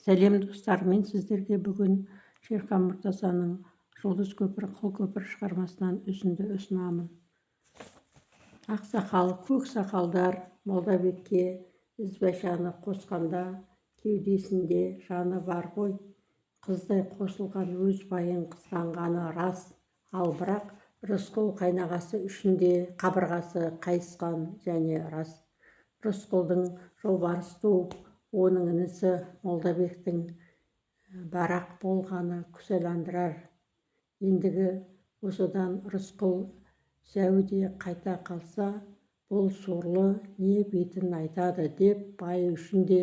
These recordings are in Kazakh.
Сәлем, достар! Мен сіздерге бүгін Шерхан Мұртазаның «Жұлдыз көпір, қыл көпір» шығармасынан үзінді ұсынамын. Ақсақал, көк сақалдар Молдабекке Ізбайшаны қосқанда, кеудесінде жаны бар ғой, қыздай қосылған өз байын қызғанғаны рас. Ал бірақ Рысқұл қайнағасы үшін де қабырғасы қайысқан және рас. Рысқұлдың жолбарыс туып, оның інісі Молдабектің барақ болғаны күсәландырар. Ендігі осыдан Рысқұл зәуіде қайта қалса, бұл сорлы не бетін айтады деп байы үшін де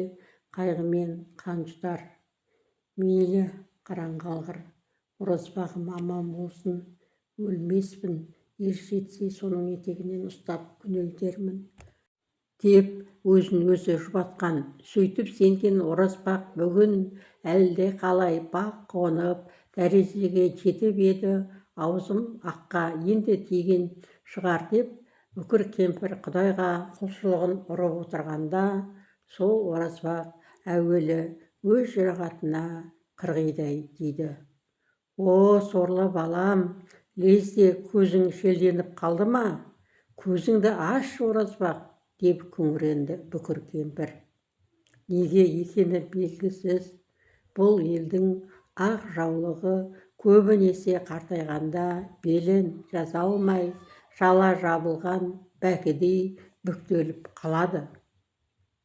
қайғымен қан жұтар. Мейлі, қараңғы алғыр, Оразбағым аман болсын, өлмеспін, ер жетсе, соның етегінен ұстап күнелтермін деп өзін өзі жұбатқан. Сөйтіп сенген Оразбақ бүгін әлдеқалай бақ қонып, дәрежеге жетіп еді, аузым аққа енді тиген шығар деп Үкір кемпір құдайға құлшылығын ұрып отырғанда, сол Оразбақ әуелі өз жұрағатына қырғидай тиді. «О, сорлы балам, лезде көзің шелденіп қалды ма? Көзіңді аш, Оразбақ!» – деп күңіренді Бүкір кемпір. Неге екені белгісіз, бұл елдің ақ жаулығы көбінесе қартайғанда белін жаза алмай, шала жабылған бәкідей бүктеліп қалады.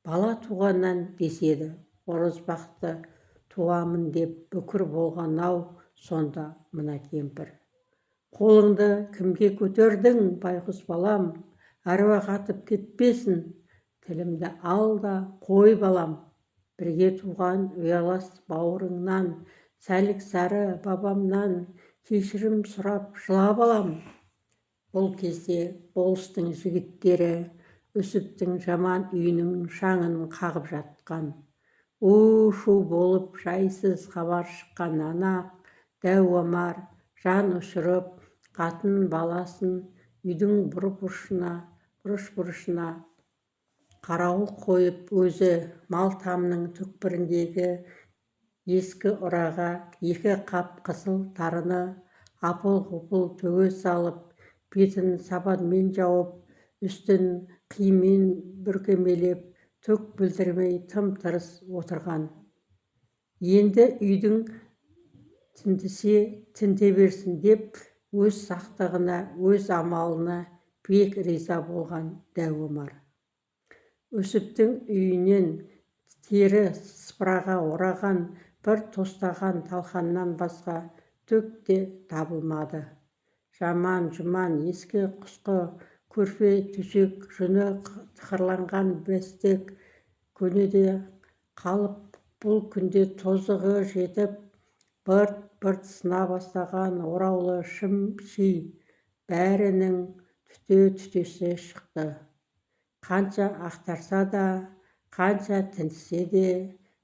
Бала туғаннан деседі. Оразбақты туамын деп бүкір болған-ау сонда мына кемпір. «Қолыңды кімге көтердің, байғұс балам? Әруақ атып кетпесін! Тілімді ал да қой, балам! Бірге туған ұялас бауырыңнан, Сәлік-Сары бабамнан кешірім сұрап жыла, балам!» Бұл кезде болыстың жігіттері Үсіптің жаман үйінің шаңын қағып жатқан. У-шу болып жайсыз хабар шыққаннан-ақ дәу Омар жан ұшырып, қатын-баласын үйдің бұрыш-бұрышына қарауыл қойып, өзі мал тамның түкпіріндегі ескі ұраға екі қап қызыл тарыны апыл-ғұпыл төге салып, бетін сабанмен жауып, үстін қимен бүркемелеп, түк білдірмей тым-тырыс отырған. Енді үйдің тінтісе, тінте берсін деп, өз сақтығына, өз амалына бек риза болған дәу Омар. Үсіптің үйінен тері сыпыраға ораған бір тостаған талқаннан басқа түк те табылмады. Жаман-жұман ескі-құсқы көрпе, төсек, жүні тықырланған бестік, көнеде қалып, бұл күнде тозығы жетіп, бырт-бырт сына бастаған ораулы шым ши, бәрінің түте-түтесі шықты. Қанша ақтарса да, қанша тінтісе де,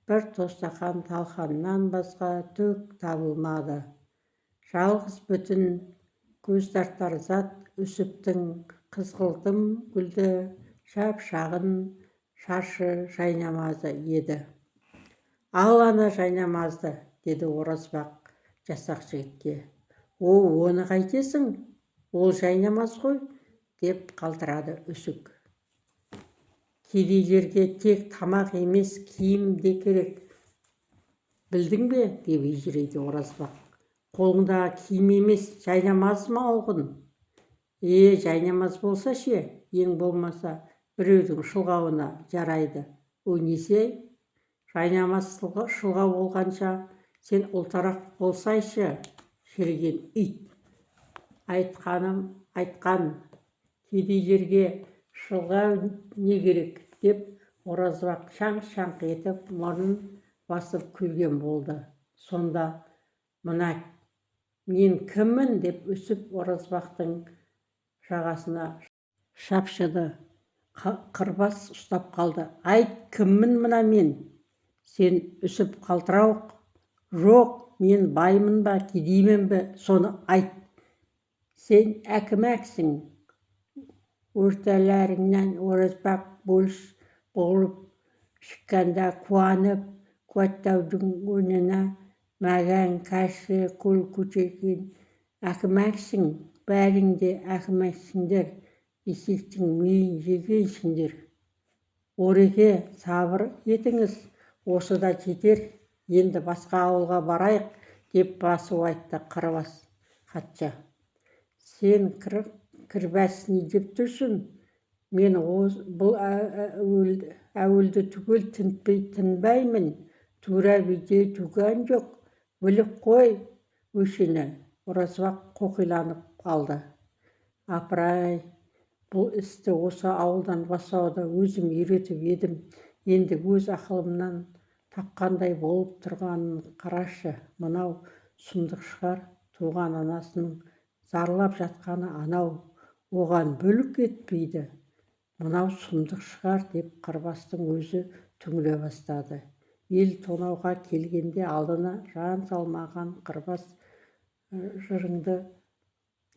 бір тостаған талқаннан басқа түк табылмады. Жалғыз бүтін көз тартар зат Үсіптің қызғылтым гүлді шап-шағын шаршы жайнамазы еді. «Ал ана жайнамазды», – деді Оразбақ жасақ жігітке. «О, оны қайтесің? Ол жайнамаз ғой», – деп қалтырады Үсік. «Кедейлерге тек тамақ емес, киім де керек, білдің бе?» – деп ежірейді Оразбақ. «Қолыңдағы киім емес, жайнамаз малғұн!» «Е, жайнамаз болса ше? Ең болмаса біреудің шылғауына жарайды. О несі, жайнамаз шылғау болғанша, сен ұлтарақ болсайшы, шіріген ит!» «Айтқаным айтқан, кедейлерге шылғау не керек?» – деп Оразбақ шаңқ-шаңқ етіп мұрнын басып күлген болды. «Сонда мына мен кіммін?» – деп Үсіп Оразбақтың жағасына шапшыды. Қырбас ұстап қалды. «Айт, кіммін мына мен?» «Сен Үсіп Қалтырауық». «Жоқ, мен баймын ба, кедеймін бе, соны айт». «Сен әкімәксің. Орталарыңнан Оразбақ болыс болып шыққанда қуанып, Қуаттаудың орнына маған қарсы қол көтерген ақымақсың, бәрің де ақымақсыңдар, есектің миын жегенсіңдер. Ореке, сабыр етіңіз, осы да жетер, енді басқа ауылға барайық, деп басу айтты Қырбас хатшы. Сен, Кірбас, не деп тұрсың? Мен бұл әуелді түгел тінтпей тынбаймын. Тура биде туған жоқ, біліп қой өшіні. Оразбақ қоқиланып алды. Апырай, бұл істі осы ауылдан бастауды өзім үйретіп едім, енді өз ақылымнан тапқандай болып тұрғанын қарашы. Мынау сұмдық шығар, туған анасының зарлап жатқаны анау, оған бүлк етпейді. Мынау сұмдық шығар, деп Қырбастың өзі түңіле бастады. Ел тонауға келгенде алдына жан салмаған Қырбас жырынды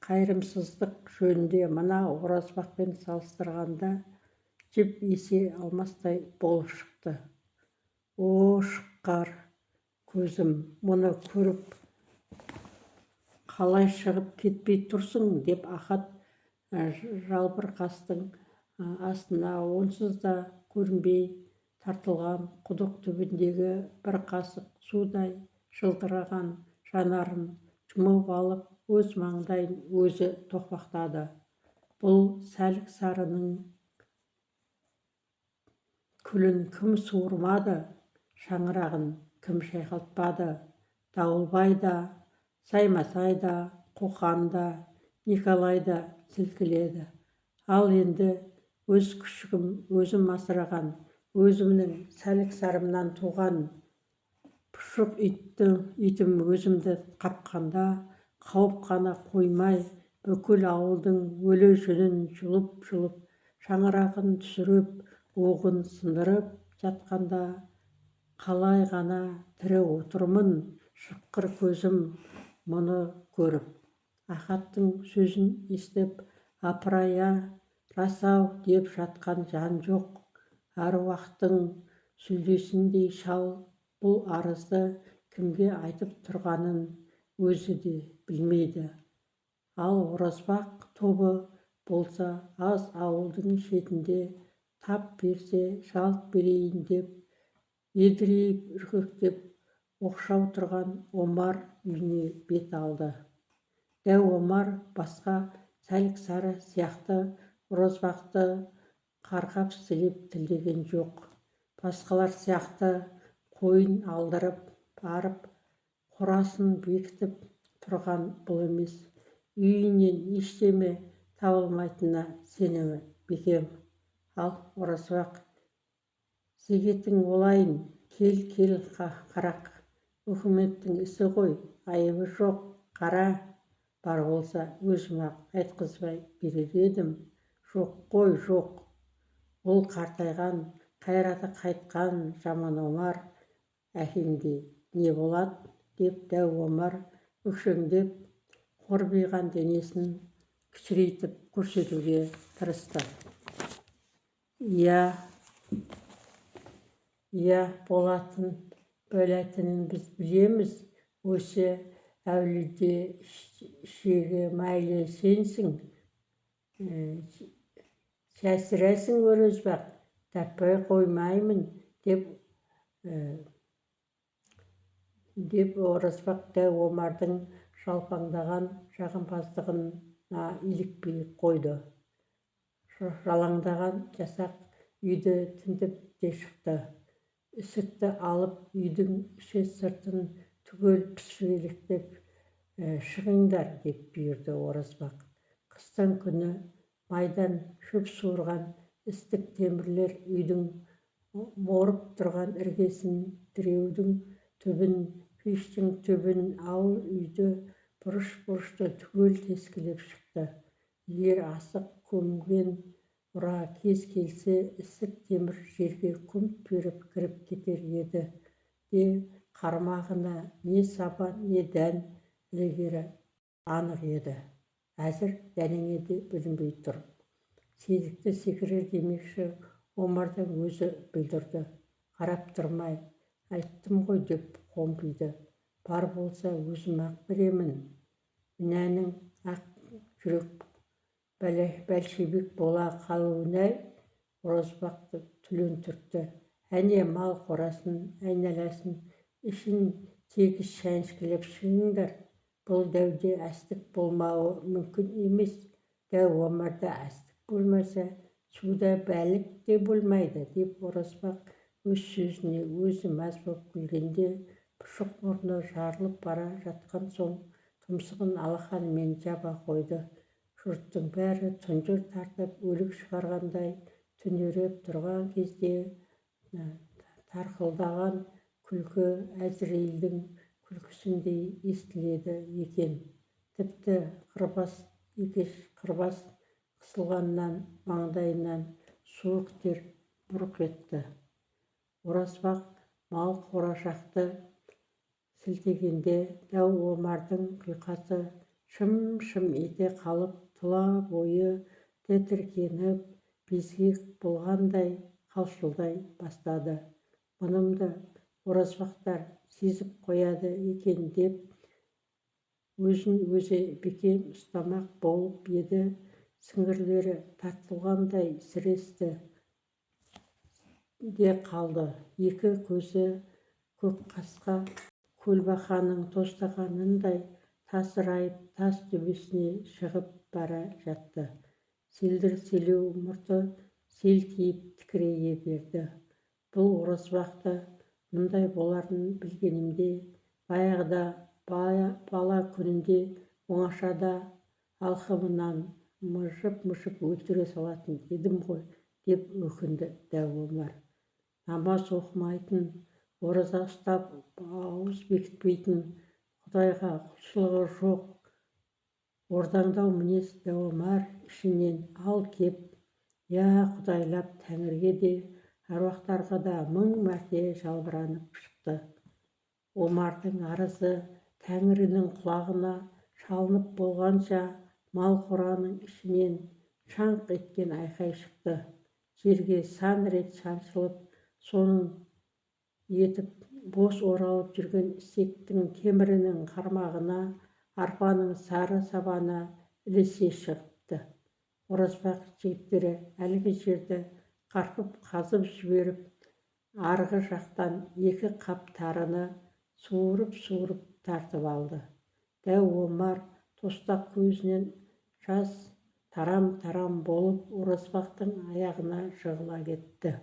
қайырымсыздық жөнінде мына Оразбақпен салыстырғанда жіп есе алмастай болып шықты. О, шыққар көзім, мұны көріп қалай шығып кетпей тұрсың, деп Ахат жалбыр қастың астына онсыз да көрінбей тартылған құдық түбіндегі бір қасық судай жылтыраған жанарын жұмып алып, өз маңдайын өзі тоқпақтады. Бұл Сәлік Сарының күлін кім суырмады, шаңырағын кім шайқалтпады? Дауылбай да, Саймасай да, Қоқан да, Николай да сілкіледі. Ал енді өз күшігім, өзім асыраған, өзімнің Сәлік Сарымнан туған пұшық итім өзімді қапқанда қауып қана қоймай, бүкіл ауылдың өлі жүнін жұлып-жұлып, шаңырағын түсіріп, уығын сындырып жатқанда қалай ғана тірі отырмын, шыққыр көзім мұны көріп. Ахаттың сөзін естіп, апырай-а, рас-ау деп жатқан жан жоқ. Әруақтың сүлдесіндей шал бұл арызды кімге айтып тұрғанын өзі де білмейді. Ал Оразбақ тобы болса, аз ауылдың шетінде тап берсе жалт берейін деп едірейіп үркектеп оқшау тұрған Омар үйіне бет алды. Дәу Омар басқа Сәлік Сары сияқты Оразбақты қарғап-сілеп тілдеген жоқ. Басқалар сияқты қойын алдырып барып, қорасын бекітіп тұрған бұл емес. Үйінен ештеме табылмайтынына сенімі бекем. Ал Оразбақ, зегетің болайын, кел, кел, қарақ, үкіметтің ісі ғой, айыбы жоқ, қара, бар болса өзім-ақ айтқызбай берер едім. Жоқ қой, жоқ. Ол қартайған, қайраты қайтқан жаман Омар әкеңде не болады, деп дәу Омар өкшеңдеп, қорбиған денесін кішірейтіп көрсетуге тырысты. Иә, иә, болатын бөлетінін біз білеміз. Осы әулиеде ішегі майлы сенсің. Жасырасың, Оразбақ, таппай қоймаймын, деп Оразбақ дәу Омардың жалпаңдаған жағымпаздығына илікпей қойды. Жалаңдаған жасақ үйді тінтіп те шықты. Үсікті алып, үйдің іші-сыртын түгел пішпелектеп шығыңдар, деп бұйырды Оразбақ. Қыстың күні майдан шөп суырған істік темірлер үйдің морып тұрған іргесін, тіреудің түбін, пештің түбін, ауыл үйді, бұрыш-бұрышты түгел тескілеп шықты. Егер асық көмген ұра кез келсе, ісік темір жерге күмп беріп кіріп кетер еді де, қармағына не сабан, не дән ілігері анық еді. Әзір дәнеңе де білінбей тұр. Сезікті секірер демекші, Омардың өзі бүлдірді. Қарап тұрмай, Айттым ғой, деп қомпиды. Бар болса, өзім-ақ беремін. Мінәнің ақ жүрек бәлшебек бола қалуын-ай! Оразбақ түлен түртті. Әне, мал қорасын, айналасын, ішін тегіс шәншкілеп шығыңдар. Бұл дәуде әстік болмауы мүмкін емес. Дәу Омарда әстік болмаса, суда бәлік те болмайды, деп Оразбақ өз сөзіне өзі маз боп күлгенде, пұшық мұрны жарылып бара жатқан соң тұмсығын алақанымен жаба қойды. Жұрттың бәрі тұнжыр тартып өлік шығарғандай түнеріп тұрған кезде тарқылдаған күлкі Әзірейілдің күлкісіндей естіледі екен. Тіпті Қырбас екеш Қырбас қысылғаннан маңдайынан суық тер бұрқ етті. Оразбақ мал қора жақты сілтегенде, дәу Омардың құйқасы шым-шым ете қалып, тұла бойы тітіркеніп, безгек болғандай қалшылдай бастады. Мұнымды оразбақтар сезіп қояды екен деп өзін өзі бекем ұстамақ болып еді, сіңірлері тартылғандай сіресті де қалды. Екі көзі көкқасқа көлбақаның тостағанындай тасырайып, тас төбесіне шығып бара жатты. Селдір селеу мұрты селтиіп тікірейе берді. Бұл Оразбақты мұндай боларын білгенімде, баяғыда бала күнінде оңашада алқымынан мыжып-мыжып өлтіре салатын едім ғой, деп өкінді дәу Омар. Намаз оқымайтын, ораза ұстап ауыз бекітпейтін, Құдайға құлшылығы жоқ ордаңдау мінез дәу Омар ішінен ал кеп, я құдайлап тәңірге де, әруақтарға да мың мәрте жалбарынып шықты. Омардың арызы тәңірінің құлағына шалынып болғанша, мал қораның ішінен шаңқ еткен айқай шықты. Жерге сан рет шаншылып, соның етіп бос оралып жүрген ісектің темірінің қармағына арпаның сары сабаны ілесе шығыпты. Оразбақ жігіттері әлгі жерді қарпып қазып жіберіп, арғы жақтан екі қап тарыны суырып-суырып тартып алды. Дәу Омар тостақ көзінен жас тарам-тарам болып Оразбақтың аяғына жығыла кетті.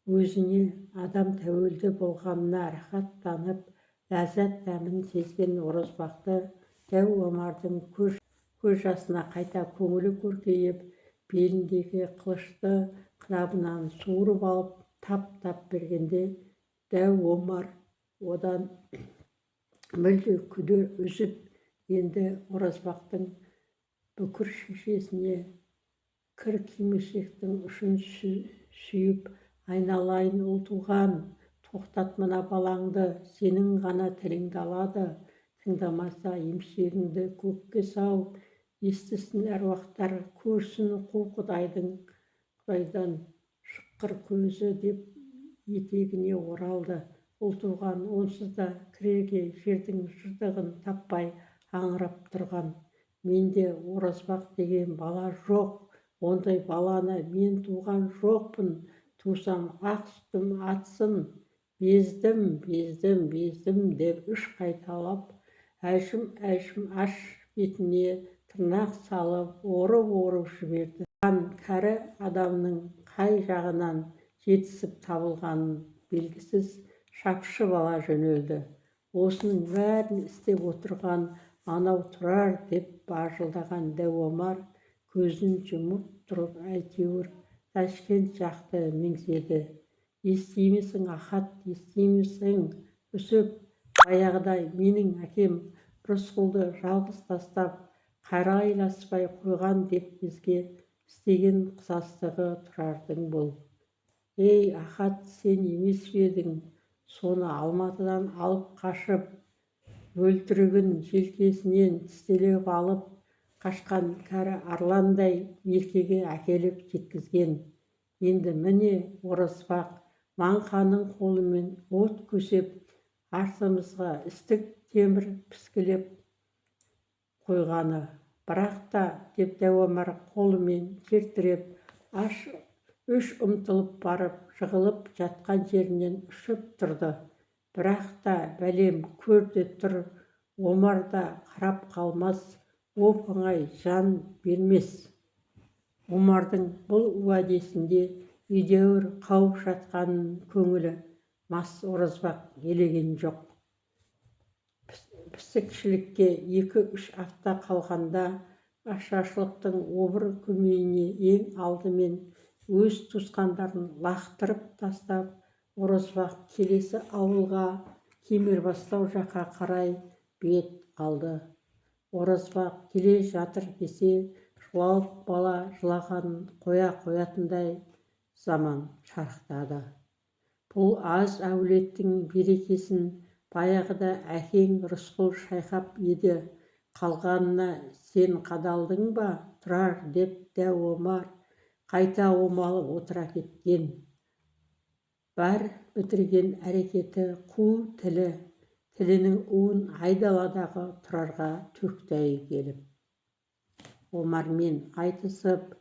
Өзіне адам тәуелді болғанына рахаттанып, ләззат дәмін сезген Оразбақты дәу Омардың көз жасына қайта көңілі көркейіп, беліндегі қылышты қынабынан суырып алып, тап-тап бергенде, дәу Омар одан мүлде күдер үзіп, енді Оразбақтың бүкір шешесіне кір кимешектің ұшын сүйіп, айналайын Ұлтуған, тоқтат мына балаңды, сенің ғана тіліңді алады, тыңдамаса емшегіңді көкке сау, естісін әруақтар, көрсін қу құдайдың құдайдан шыққыр көзі, деп етегіне оралды. Ұлтуған онсыз да кірерге жердің жыртығын таппай аңырап тұрған. Менде Оразбақ деген бала жоқ, ондай баланы мен туған жоқпын, тусам ақ сүтім атсын, бездім, бездім, бездім, деп үш қайталап, әжім-әжім аш бетіне тырнақ салып орып-орып жіберді. Бұған кәрі адамның қай жағынан жетісіп табылғаны белгісіз шапшып ала жөнелді. Осының бәрін істеп отырған анау Тұрар, деп бажылдаған дәу Омар көзін жұмып тұрып әйтеуір Ташкент жақты меңзеді. Естимісің, Ахат, естимісің, Үсіп, баяғыда менің әкем Рысқұлды жалғыз тастап, қарайласпай қойған деп бізге істеген қысастығы Тұрардың бұл. Ей, Ахат, сен емес пе едің соны Алматыдан алып қашып, бөлтірігін желкесінен тістелеп алып қашқан кәрі арландай меркеге әкеліп жеткізген? Енді міне, Оразбақ Маңқаның қолымен от көсеп, артымызға істік темір піскілеп қойғаны. Бірақ та, деп дәу Омар қолымен жер тіреп, үш ұмтылып барып, жығылып жатқан жерінен ұшып тұрды. Бірақ та, бәлем, көр де тұр, Омар да қарап қалмас, оп-оңай жан бермес. Омардың бұл уәдесінде едәуір қауіп жатқанын көңілі мас Оразбақ елеген жоқ. Пісікшілікке 2-3 апта қалғанда ашаршылықтың обыр көмейіне ең алдымен өз туысқандарын лақтырып тастап, Оразбақ келесі ауылға, Кемербастау жаққа қарай бет алды. Оразбақ келе жатыр десе, жылауық бала жылағанын қоя қоятындай заман шарықтады. Бұл аз әулеттің берекесін баяғыда әкең Рысқұл шайқап еді, қалғанына сен қадалдың ба, Тұрар, деп дәу Омар қайта омалып отыра кеткен. Бар бітірген әрекеті қу тілі, тілінің уын айдаладағы Тұрарға төкті-ай келіп. Омармен айтысып,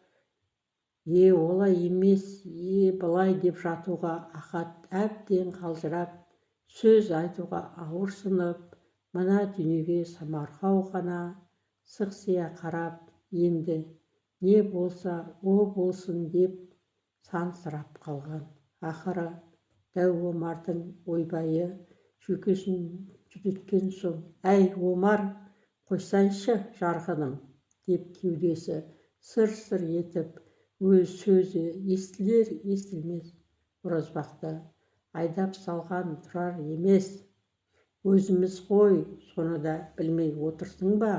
е олай емес, е былай деп жатуға Ахат әбден қалжырап, сөз айтуға ауырсынып, мына дүниеге самарқау ғана сықсия қарап, енді не болса о болсын деп сансырап қалған. Ақыры дәу Омардың ойбайы жүйкесін жүдеткен соң, «Әй, Омар, қойсайшы, жарқыным», деп кеудесі сыр-сыр етіп, өз сөзі естілер-естілмес, Оразбақты айдап салған Тұрар емес, өзіміз ғой, соны да білмей отырсың ба?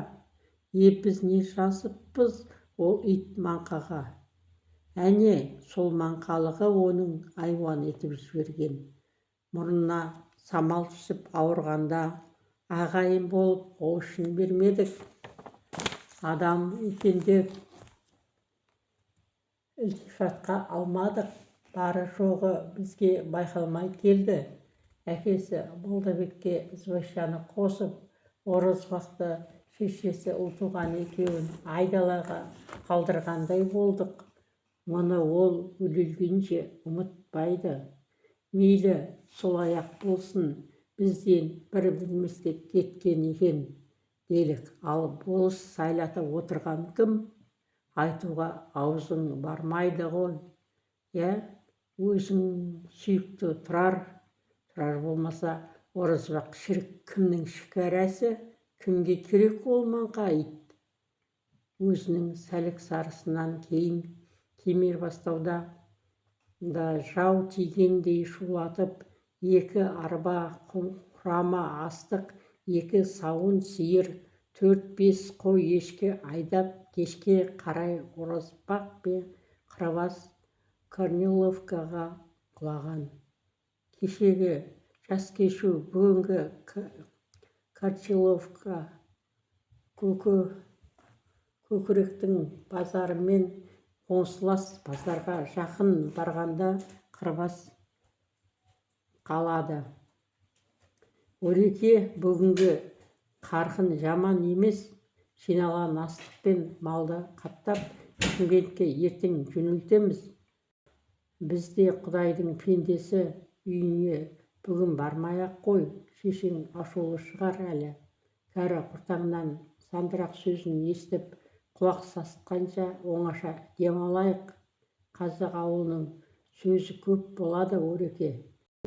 Е, біз не жазыппыз ол ит маңқаға? Әне, сол маңқалығы оның айуан етіп жіберген. Мұрнына самал түсіп ауырғанда ағайын болып қол ұшын бермедік. Адам екен деп ілтифатқа алмадық. Бары-жоғы бізге байқалмай келді. Әкесі Молдабекке Ізбайшаны қосып, Оразбақты шешесі Ұлтуған екеуін айдалаға қалдырғандай болдық. Мұны ол өле-өлгенше ұмытпайды. Мейлі, солай-ақ болсын, бізден бір білместеп кеткен екен делік. Ал болыс сайлатып отырған кім? Айтуға аузың бармайды ғой. Иә, өзің сүйікті Тұрар. Тұрар болмаса, Оразбақ шірік кімнің шікәрәсі, кімге керек ол маңқа ит? Өзінің сәлік-сарысынан кейін Кемербастауда да жау тигендей шулатып, 2 арба құрама астық, 2 сауын сиыр, 4-5 қой-ешкі айдап, кешке қарай Оразбақ пен Қырабас Корниловкаға құлаған. Кешегі Жаскешу, бүгінгі Корчиловка Көкіректің базарымен қоңсылас базарға жақын барғанда Қырбас қалады. Ореке, бүгінгі қарқын жаман емес, жиналған астық пен малды қаптап, Шымкентке ертең жөнелтеміз. Біз де Құдайдың пендесі, үйіңе бүгін бармай-ақ қой, шешең ашулы шығар әлі. Кәрі құртаңнан сандырақ сөзін естіп, құлақ сасытқанша оңаша демалайық. Қазақ ауылының сөзі көп болады, Ореке.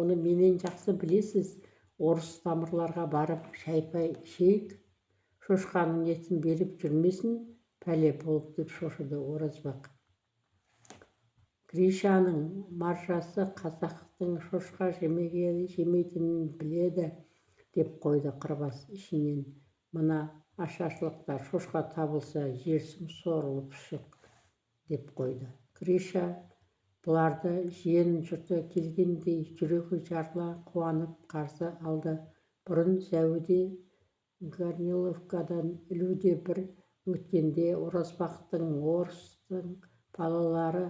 Оны менен жақсы білесіз. Орыс тамырларға барып шай-пай ішейік. Шошқаның етін беріп жүрмесін, пәле болып, деп шошыды Оразбақ. Гришаның маржасы қазақтың шошқа жемейтінін біледі, деп қойды Қырбас ішінен. Мына ашаршылықта шошқа табылса, жерсің сорлы пұшық, деп қойды. Гриша бұларды жиен жұрты келгендей жүрегі жарыла қуанып қарсы алды. Бұрын зәуіде Корниловкадан ілуде бір өткенде Оразбақтың орыстың балалары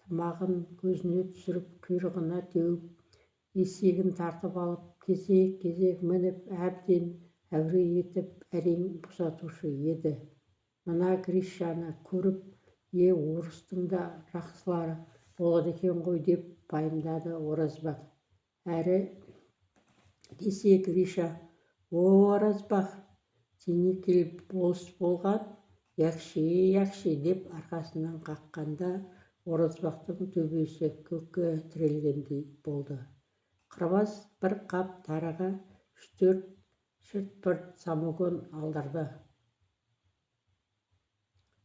тымағын көзіне түсіріп, құйрығына теуіп, Есегін тартып алып, кезек-кезек мініп, әбден әуре етіп, әрең босатушы еді. Мына Гришаны көріп, е, орыстың да жақсылары болады екен ғой деп пайымдады Оразбақ. Әрі десе Гриша: «О, Оразбақ, сен болыс болған, якши, якши», – деп арқасынан қаққанда, Оразбақтың төбесі көкке тірелгендей болды. Қырбас бір қап тарыға үш-төрт шырт-пырт самогон алдырды.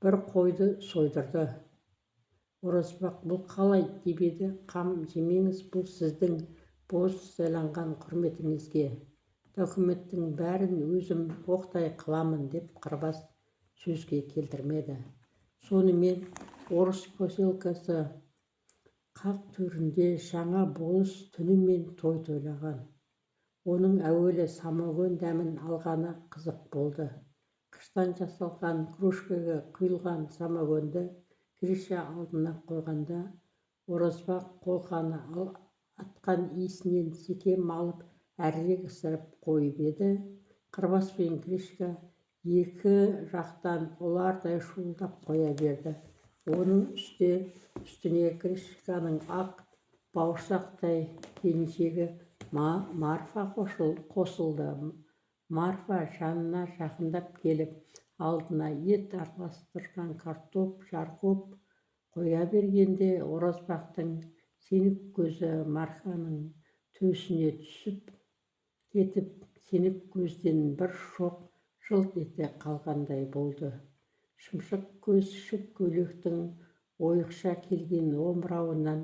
Бір қойды сойдырды. Оразбақ бұл қалай деп еді, қам жемеңіз, бұл сіздің болыс сайланған құрметіңізге. Документтің бәрін өзім оқтай қыламын, деп Қырбас сөзге келтірмеді. Сонымен орыс поселкесі қақ төрінде жаңа болыс түнімен той тойлаған. Оның әуелі самогон дәмін алғаны қызық болды. Қыштан жасалған кружкаға құйылған самогонды Гриша алдына қойғанда, Оразбақ қолқаны атқан иісінен секем алып, әрірек ысырып қойып еді, Қырбас пен Гришка екі жақтан ұлардай шуылдап қоя берді. Оның үстіне Гришканың ақ бауырсақтай келіншегі Марфа қосылды. Марфа жанына жақындап келіп, алдына ет араластырған картоп, жарқоп қоя бергенде, Оразбақтың сенік көзі Марфаның төсіне түсіп кетіп, сенік көзден бір шоқ жылт ете қалғандай болды. Шымшық көз шыт көйлектің ойықша келген омырауынан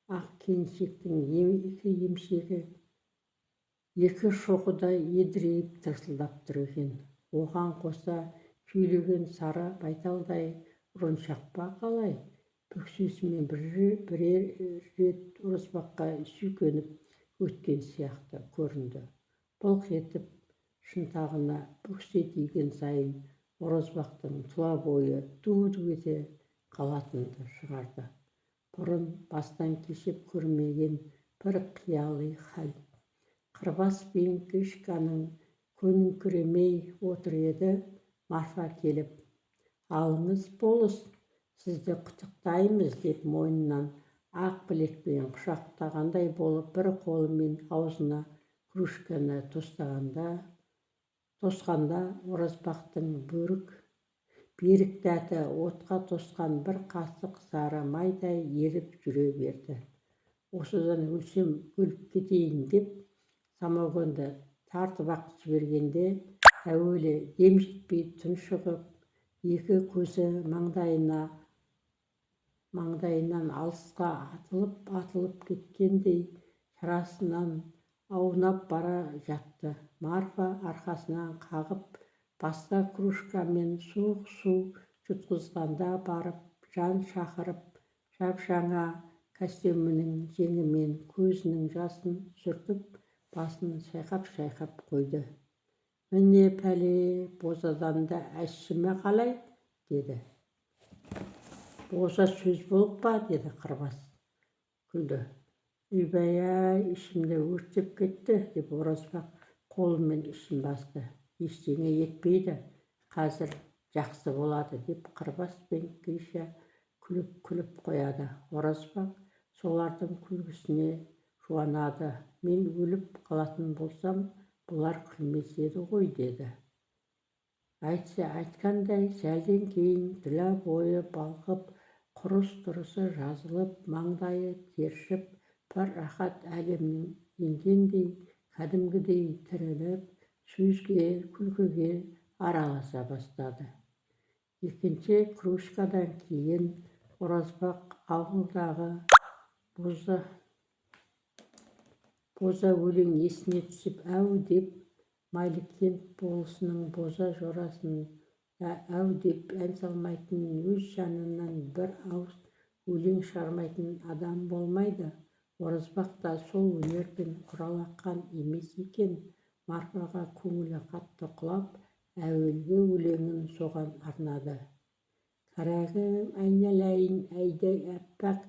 ақ келіншектің екі емшегі, екі шоқыдай едірейіп тырсылдап тұр екен. Оған қоса күйлеген сары байталдай ұрыншақ па, қалай, бөксесімен бірер рет Оразбаққа сүйкеніп өткен сияқты көрінді. Былқ етіп шынтағына бөксе тиген сайын Оразбақтың тұла бойы ду-ду ете қалатынды шығарды. Бұрын бастан кешіп көрмеген бір қияли хал. Қырбас пен Гришканың көніңкіремей отыр еді, Марфа келіп: «Алыңыз, болыс, сізді құттықтаймыз», – деп мойнынан ақ білекпен құшақтағандай болып, бір қолымен аузына кружканы тосқанда, Оразбақтың берік дәті отқа тосқан бір қасық сары майдай еріп жүре берді. Осыдан өлсем өліп кетейін деп самогонды тартып-ақ жібергенде, әуелі дем жетпей тұншығып, екі көзі маңдайынан алысқа атылып-атылып кеткендей шарасынан аунап бара жатты. Марфа арқасынан қағып, басқа кружкамен суық су жұтқызғанда барып жан шақырып, жап-жаңа костюмінің жеңімен көзінің жасын сүртіп, басын шайқап-шайқап қойды. «Міне пәле, бозадан да ащы ма, қалай?» – деді. «Боза сөз болып па?» – деді Қырбас күлді. «Үйбай-ай, ішімді өртеп кетті», – деп Оразбақ қолымен ішін басты. «Ештеңе етпейді, қазір жақсы болады», – деп Қырбас пен Гриша күліп-күліп қояды. Оразбақ солардың күлкісіне жуанады. «Мен өліп қалатын болсам, бұлар күлмес еді ғой», – деді. Айтса айтқандай, сәлден кейін тұла бойы балқып, құрыс-тұрысы жазылып, маңдайы тершіп, бір рахат әлемнен енгендей, кәдімгідей тіріліп, сөзге, күлкіге араласа бастады. Екінші кружкадан кейін Оразбақ ауылдағы боза өлең есіне түсіп, әу деп Майлыкент болысының боза жорасын да әу деп ән салмайтын, өз жанынан бір ауыз өлең шығармайтын адам болмайды. Оразбақ та сол өнерден құралақан емес екен. Марфаға көңілі қатты құлап, әуелгі өлеңін соған арнады. Қарағым, айналайын, айдай аппақ,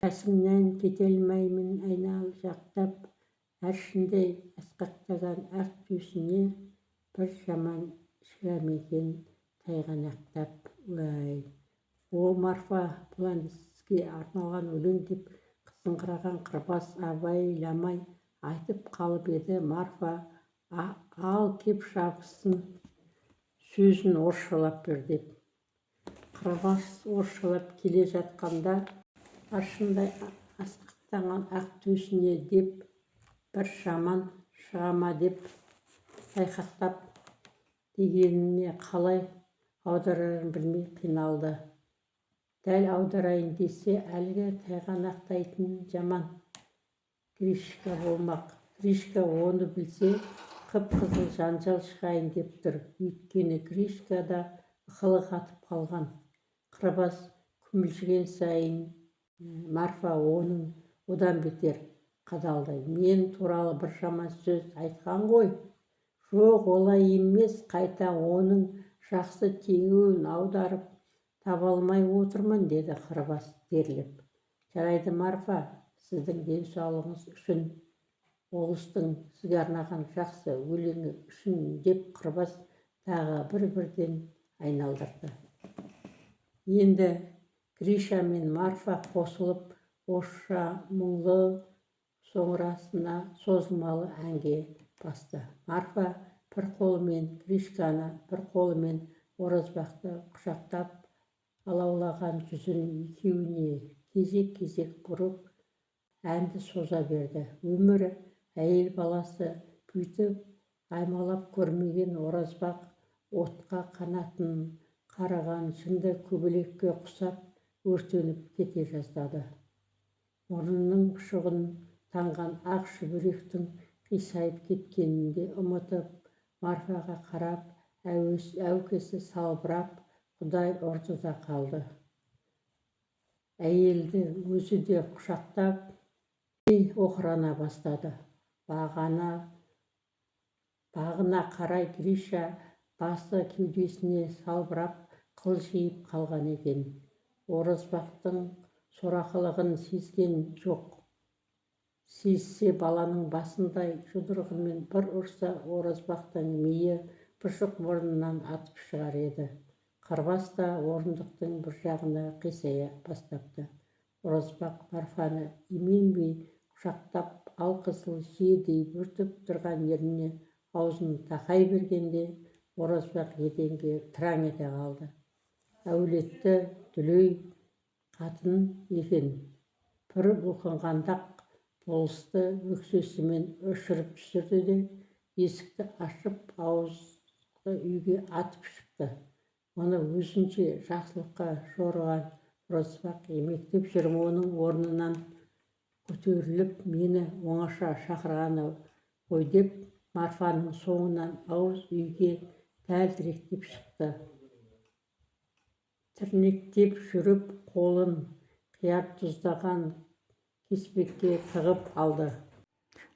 қасыңнан кете алмаймын айналшақтап. Аршындай асқақтаған ақ төсіне бір жаман шыға ма екен тайғанақтап? Уәй, о, Марфа, бұл әнді сізге арналған өлең, деп қызыңқыраған Қырбас абайламай айтып қалып еді, Марфа: «Ал кеп жабыссын, сөзін орысшалап бер», – деп. Қырбас орысшалап келе жатқанда, «аршындай асқақтаған ақ төсіне» деп, «бір жаман шыға ма» деп тайқақтап дегеніне қалай аударарын білмей қиналды. Дәл аударайын десе, әлгі тайғанақтайтын жаман Гришка болмақ. Гришка оны білсе, қып-қызыл жанжал шығайын деп тұр. Өйткені Гришка да ықылық қатып қалған. Қырбас күмілжіген сайын Марфа оның одан бетер қадалды: «Мен туралы бір жаман сөз айтқан ғой?» «Жоқ, олай емес, қайта оның жақсы теңеуін аударып таба алмай отырмын», – деді Қырбас терлеп. «Жарайды, Марфа, сіздің денсаулығыңыз үшін, болыстың сізге арнаған жақсы өлеңі үшін», – деп Қырбас тағы бір-бірден айналдырды. Енді Гриша мен Марфа қосылып, орысша мұңлы, соңырасына созылмалы әнге басты. Марфа бір қолымен Гришканы, бір қолымен Оразбақты құшақтап, алаулаған жүзін екеуіне кезек-кезек бұрып, әнді соза берді. Өмірі әйел баласы бүйтіп аймалап көрмеген Оразбақ отқа қанатын қарыған жынды көбелекке құсап өртеніп кете жаздады. Мұрнының ұшығын таңған ақ шүберектің қисайып кеткенін де ұмытып, Марфаға қарап, әукесі салбырап, құдай ұрды да қалды. Әйелді өзі де құшақтап, оқырана бастады. Бағына қарай Гриша басы кеудесіне салбырап, қылжиып қалған екен. Оразбақтың сорақылығын сезген жоқ. Сезсе, баланың басындай жұдырығымен бір ұрса, Оразбақтың миы пұшық мұрнынан атып шығар еді. Қырбас та орындықтың бір жағына қисая бастапты. Оразбақ Марфаны именбей құшақтап, алқызыл жиедей бөртіп тұрған ерніне аузын тақай бергенде, Оразбақ еденге тыраң ете қалды. Әулетті дүлей қатын екен. Бір бұлқынғанда-ақ болысты бөксесімен ұшырып түсірді де, есікті ашып, ауызғы үйге атып шықты. Мұны өзінше жақсылыққа жорыған Оразбақ емектеп жүріп оның орнынан көтеріліп, мені оңаша шақырғаны ғой деп, Марфаның соңынан ауыз үйге тәлтіректеп шықты. Тірнектеп жүріп, қолын қияр тұздаған кеспекке тығып алды.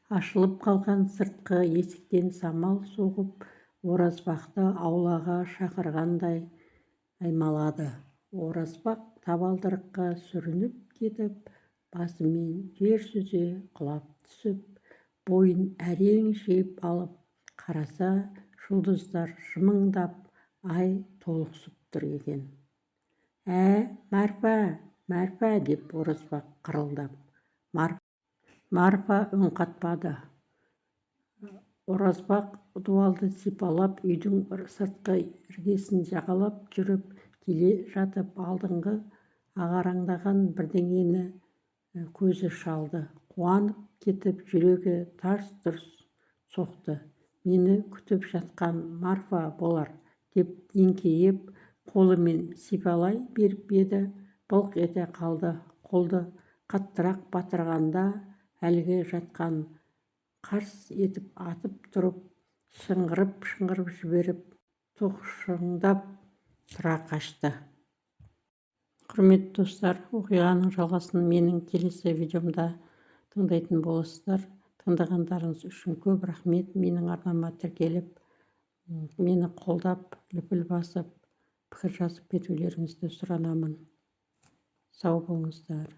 Ашылып қалған сыртқы есіктен самал соғып, Оразбақты аулаға шақырғандай аймалады. Оразбақ табалдырыққа сүрініп кетіп, басымен жер сүзе құлап түсіп, бойын әрең жиып алып қараса, жұлдыздар жымыңдап, ай толықсып тұр екен. «Ә, Марфа, Марфа!» – деп Оразбақ қырылдап. Марфа үн қатпады. Оразбақ дуалды сипалап, үйдің сыртқы іргесін жағалап жүріп келе жатып, алдыңғы ағараңдаған бірдеңені көзі шалды. Қуанып кетіп, жүрегі тарс-тұрс соқты. «Мені күтіп жатқан Марфа болар», – деп еңкейіп, қолымен сипалай беріп еді, былқ ете қалды. Қолды қаттырақ батырғанда, әлгі жатқан қарс етіп атып тұрып, шыңғырып-шыңғырып жіберіп, тоқшаңдап тұра қашты. Құрметті достар, оқиғаның жалғасын менің келесі видеомда тыңдайтын боласыздар. Тыңдағандарыңыз үшін көп рахмет. Менің арнама тіркеліп, мені қолдап, лүпіл басып, пікір жазып кетулеріңізді сұранамын. Сау болыңыздар.